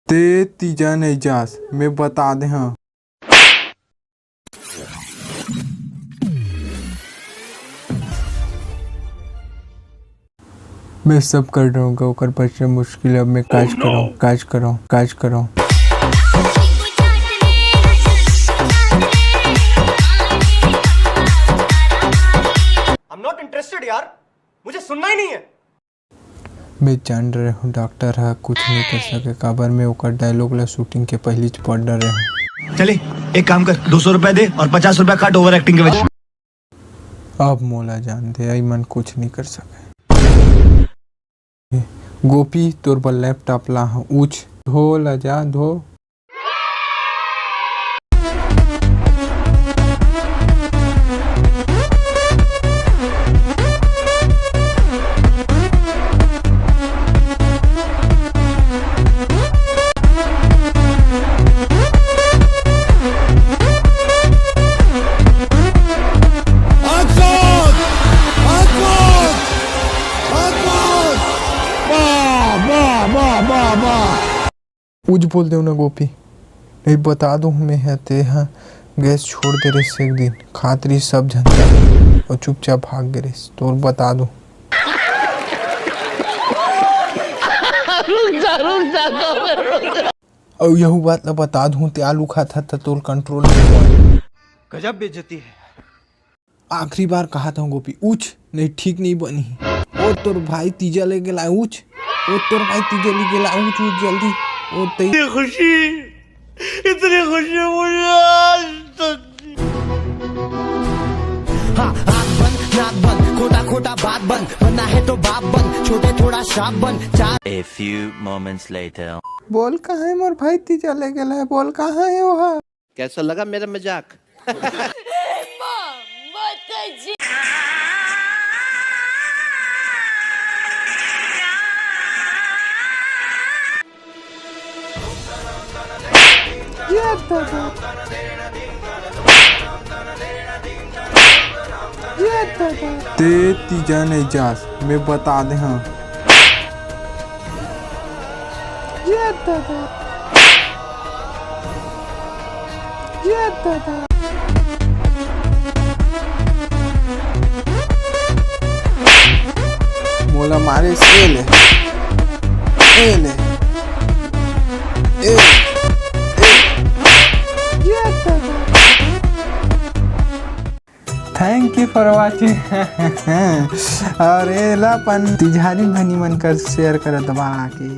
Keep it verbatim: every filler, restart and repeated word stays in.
ते तीजा नइ जास, मैं बता दे हंव। मैं सब कर डरहूं गा, ओकर बचना मुश्किल हे। अब मैं काज करहूं, काज करहूं, काज करहूं। I'm not interested यार, मुझे सुनना ही नहीं है। मैं जान डरे हंव, डॉक्टर ह कुछ नइ कर सके, काबर मैं ओकर dialogue ला shooting के पहिलीच पढ़ डरे हंव। चले, एक काम कर, दो सौ रुपया दे और पचास रुपया काट over acting के वजह। अब मोला जान दे, एमन कुछ नइ कर सके। गोपी, तोर बर laptop ला हंव, उछ, धो ला जा, धो। उछ बोल देव ना गोपी, नहीं बता दूं मैं ह, ते ह गैस छोड़ दे रहिस एक दिन, खात रहिस सब झन अउ चुपचाप भाग गे रहिस, तोर बता दूं। रुक जा, रुक जा, रुक जा। अउ यहू बात ला बता दूं, ते आलू खात हस त तोर control नइ होय। गजब बेइज्जती है। आखिरी बार कहत हंव गोपी, उछ, नहीं ठीक नइ बनही। ओ तोर भाई तीजा ले गेला, उछ। ओ तोर भाई तीजा ले गेला, उछ, उछ जल्दी। ओ तई इतनी खुशी, इतनी खुशी मुझे आज तक। हाँ, आँख बंद, नाक बंद, खोटा खोटा बात बंद, बनना है तो बाप बन, छोटे थोड़ा श्राप बन, चार A few moments later. बोल कहाँ हे मोर भाई तीजा ले गेला हे, बोल कहाँ हे ओहा? कैसा लगा मेरा मजाक? ये दादा। ये दादा। ते तीजा नइ जास, मैं बता दे हंव। ये दादा। ये दादा। मोला मारे से ले। ए ले। ए। ए। ये दादा। Thank you for watching. अउ एला अपन तिजहारी बहिनी मन कर share कर दबा के।